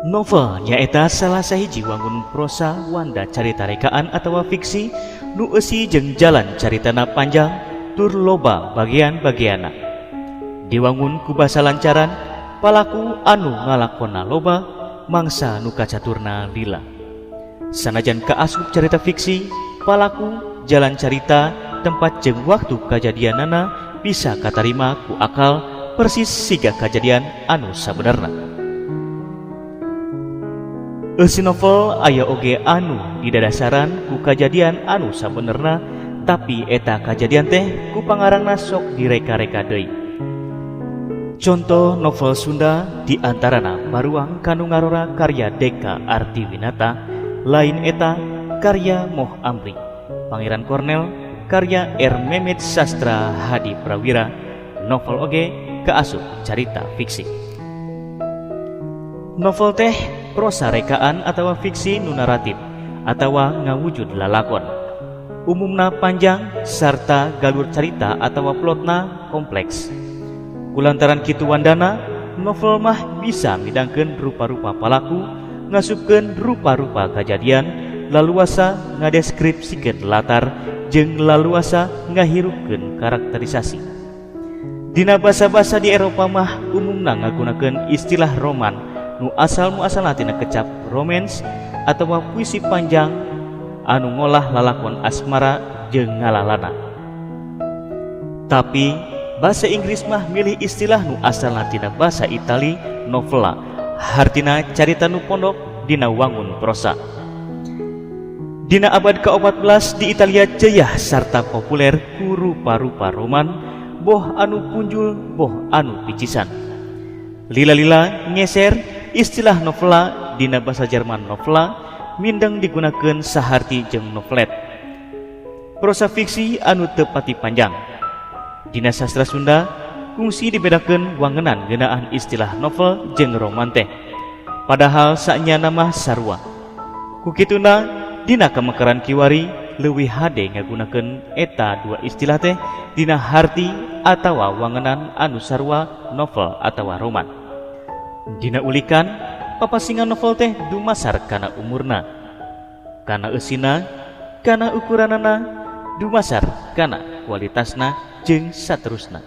Novel nyaeta salah sahiji wangun prosa wanda carita rekaan atawa fiksi nu eusi jeung jalan caritana panjang tur loba bagian-bagianna. Diwangun ku basa lancaran, palaku anu ngalakonna loba, mangsa nu kacaturna lila. Sanajan kaasup carita fiksi, palaku, jalan carita, tempat jeung waktu kajadianana bisa katarima ku akal persis siga kajadian anu sabenerna. Eusi novel aya oge anu didadasaran ku kajadian anu sabenerna, tapi eta kajadian teh ku pangarangna sok direka-reka deui. Conto novel Sunda di antarana Baruang Kanu Ngarora karya Deka Artiwinata, Lain Eta karya Moh Amri, Pangeran Kornel karya R. Memet Sastra Hadi Prawira. Novel oge kaasup carita fiksi. Novel teh prosa rekaan atawa fiksi nu naratif atawa ngawujud lalakon. Umumna panjang sarta galur carita atawa plotna kompleks. Kulantaran kitu wandana, novel mah bisa midangkeun rupa-rupa palaku, ngasupkeun rupa-rupa kajadian, laluasa ngadeskripsikeun latar jeung laluasa ngahirupkeun karakterisasi. Dina basa-basa di Eropa mah umumna ngagunakeun istilah roman nu asal muasalna tina kecap romance atawa puisi panjang anu ngolah lalakon asmara jeung ngalalana. Tapi bahasa Inggris mah milih istilah nu asalna tina basa Itali, novella, hartina carita nu pondok dina wangun prosa. Dina abad ke-14 di Italia jeyah sarta populer ku rupa-rupa roman, boh anu punjul, boh anu picisan. Lila-lila ngeser istilah novela dina basa Jerman Novelle mindeng digunakeun saharti jeung novelet. Prosa fiksi anu teu pati panjang. Dina sastra Sunda kungsi dibedakeun wangenan ngeunaan istilah novel jeung roman teh. Padahal saenyana mah sarua. Ku kituna, dina kamekaran kiwari leuwih hade ngagunakeun eta dua istilah teh dina harti atawa wangenan anu sarua, novel atawa roman. Dina ulikan, papasingan novel teh dumasar kana umurna, kana eusina, kana ukuranana, dumasar kana kualitasna, jeung saterusna.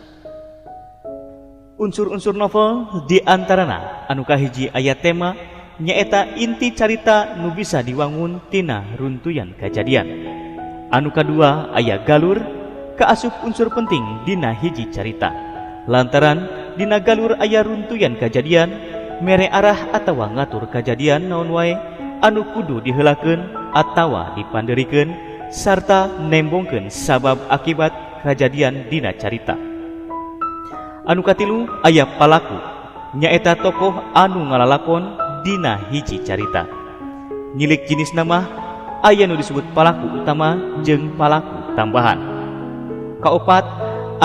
Unsur-unsur novel di antarana anu kahiji aya tema, nyaeta inti carita nu bisa diwangun tina runtuyan kajadian. Anu kadua aya galur, kaasup unsur penting dina hiji carita. Lantaran dina galur aya runtuyan kajadian, mere arah atawa ngatur kajadian naon wae anu kudu diheulakeun atawa dipandeurikeun sarta nembongkeun sabab akibat kajadian dina carita. Anu katilu aya palaku, nyaeta tokoh anu ngalalakon dina hiji carita. Nyilik jenisna mah aya nu disebut palaku utama jeung palaku tambahan. Kaopat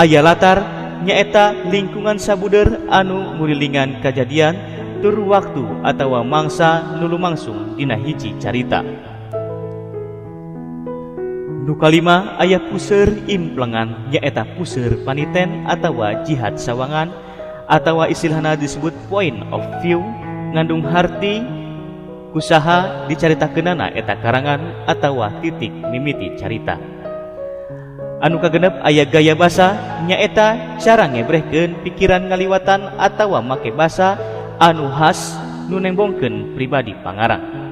aya latar, nyaeta lingkungan sabudeur anu ngurilingan kajadian tur waktu atawa mangsa nu lumangsung dina hiji carita. Nu kalima aya puseur implengan, nyaeta puseur paniten atawa jihat sawangan atawa istilahna disebut point of view, ngandung harti kusaha dicaritakeunana eta karangan atawa titik mimiti carita. Anu kagenep aya gaya basa, nyaeta cara ngebrehkeun pikiran ngaliwatan atawa make basa anu khas nu nembongkeun pribadi pangarang.